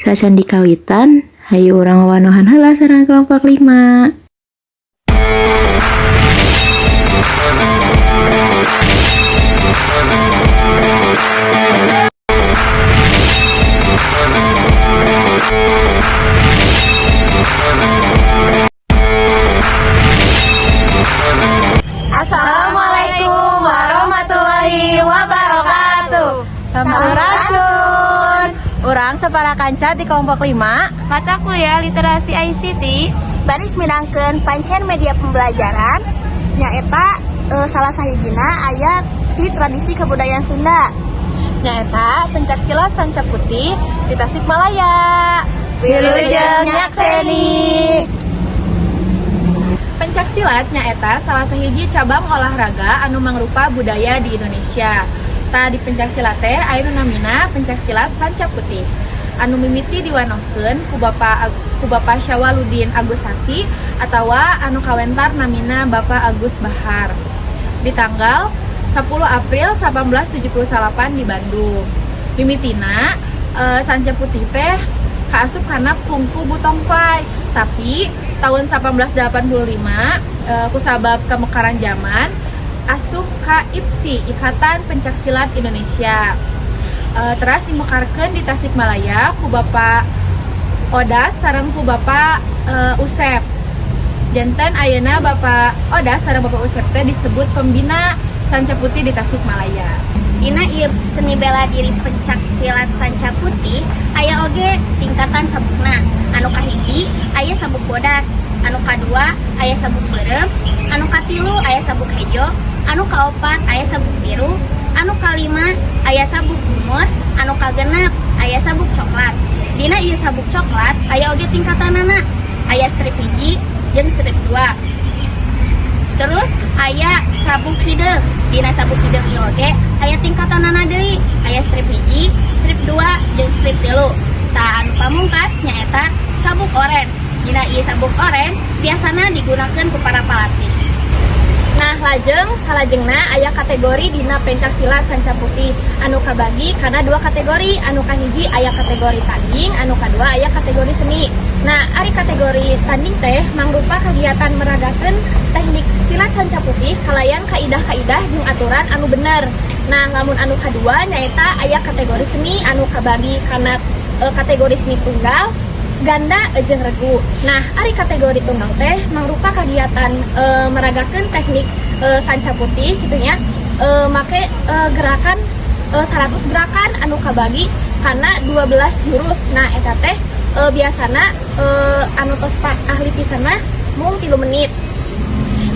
Saacan dikawitan, hayu urang wawanohan heula sareng kelompok 5. Assalamualaikum warahmatullahi wabarakatuh. Sampurasun. Urang sapara kanca di kelompok 5 Mata kuliah literasi ICT. Baris midangkeun pancen media pembelajaran nyaeta salah sahijina aya di tradisi kebudayaan Sunda. Nyaeta pencak silat sanca putih di Tasikmalaya. Wilujeng nyakseni. Pencak silat nyaeta salah sahiji cabang olahraga anu mangrupa budaya di Indonesia. Tah, di pencak silat teh aya nu namina pencak silat sanca putih. Anu mimiti diwanohkeun ku Bapak Syawaludin Agus Sasi atawa anu kawentar namina Bapak Agus Bahar. Di tanggal 10 April 1878 di Bandung. Mimitina sanca putih teh kaasup kana kungfu butong fai, tapi tahun 1885 kusabab kemekaran zaman asup ka IPSI, Ikatan Pencak Silat Indonesia. Teras dimekarkeun di Tasikmalaya ku Bapak Odas sareng ku Bapak Usep. Janten ayeuna Bapak Odas sareng Bapak Usep teh disebut pembina sanca putih di Tasikmalaya. Dina ieu seni bela diri pencak silat sanca putih aya oge tingkatan sabukna. Anu kahiji aya sabuk bodas, anu kadua aya sabuk beureum, anu katilu aya sabuk hejo, anu kaopat aya sabuk biru, anu kalima aya sabuk bungur, anu kagenep aya sabuk coklat. Dina ieu sabuk coklat aya oge tingkatanana, aya strip 1 jeung strip 2. Terus aya sabuk hideung. Dina sabuk hideung ieu oge aya tingkatanana deui, aya strip 1, strip 2, jeung strip 3. Tah, anu pamungkas nyaeta sabuk oren. Dina ieu sabuk oren biasana digunakan ku para palatih. Nah, lajeng salajengna aya kategori dina pencak silat sanca putih anu kabagi kana dua kategori. Anu kahiji aya kategori tanding, anu kadua aya kategori seni. Nah, ari kategori tanding teh mangrupa kegiatan meragakeun teknik silat sanca putih kalayan kaidah-kaidah jeung aturan anu bener. Nah, lamun anu kadua nyaeta aya kategori seni anu kabagi kana kategori seni tunggal, ganda, jeung regu. Nah, ari kategori tunggal teh mangrupa kegiatan meragakeun teknik sanca putih gitu nya. Make gerakan 100 gerakan anu kabagi kana 12 jurus. Nah, eta teh biasana anu tos ahli pisan mah mung 3 menit.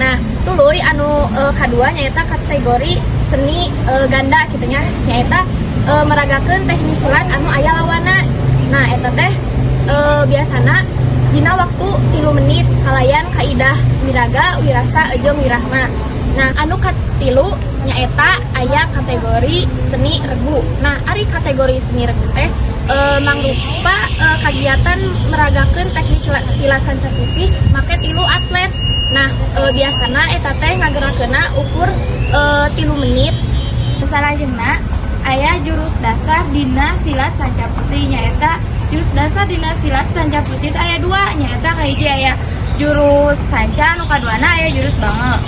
Nah, tuluy anu kadua nyaeta kategori seni ganda gitu nya, nyaeta meragakeun teknik silat anu aya lawana. Nah, eta teh biasana dina waktu 3 menit kalayan kaidah wiraga, wirasa, jeung wirahma. Nah, anu katilu nyaeta aya kategori seni regu. Nah, ari kategori seni regu teh mangrupa kagiatan meragakeun teknik silat sanca putih make tilu atlet. Nah, biasana eta teh ngagerakeunna ukur 3 menit. Salajengna aya jurus dasar dina silat sanca putih, nyaeta jurus dasar dina silat sanca putih teh aya dua, nyaeta kahiji aya jurus sanca, anu kaduana aya jurus bango.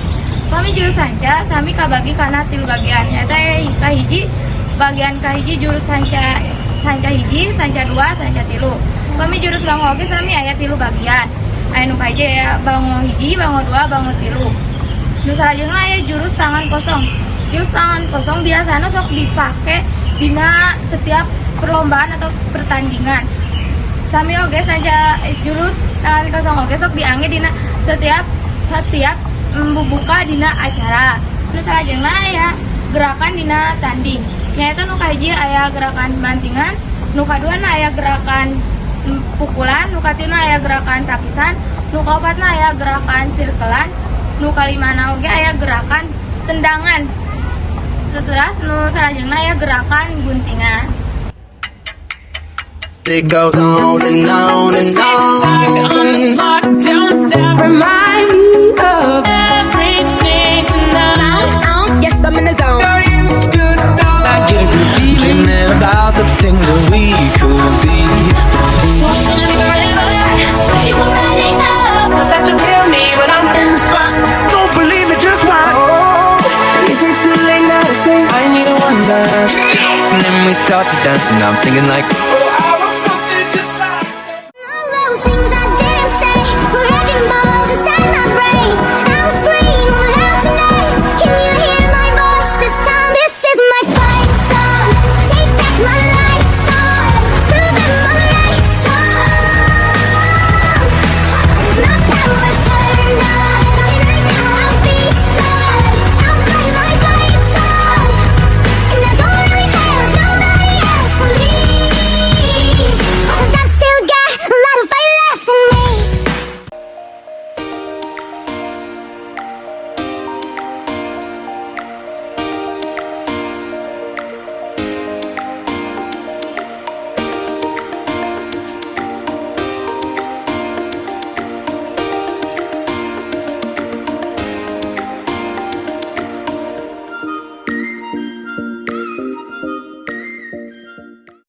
Pami jurus sanca sami kabagi kana tilu bagian, nyaeta aya kahiji bagian kahiji jurus sanca, sanca 1, sanca 2, sanca 3. Pami jurus bango oge sami aya tilu bagian, aya nu kahiji aya bango 1, bango 2, bango 3. Nu salajengna aya jurus tangan kosong. Jurus tangan kosong biasanya sok dipake dina setiap perlombaan atau pertandingan. Sami oge sanca jurus tangan kosong oge sok diangge dina setiap setiap membuka dina acara. Nu salajengna aya gerakan dina tanding, nyaeta nu kahiji aya gerakan bantingan, nu kaduana aya gerakan pukulan, nu katiluna aya gerakan takisan, nu kaopatna aya gerakan sirkelan, nu kalimana oge aya gerakan tendangan. Setelah nu salajengna aya gerakan guntingan. It goes on and on and on. Remind me of Everything tonight. Yes, I'm in the zone. I get a good feeling. Dreaming about the things that we could be. And then we start to dance, and I'm singing like,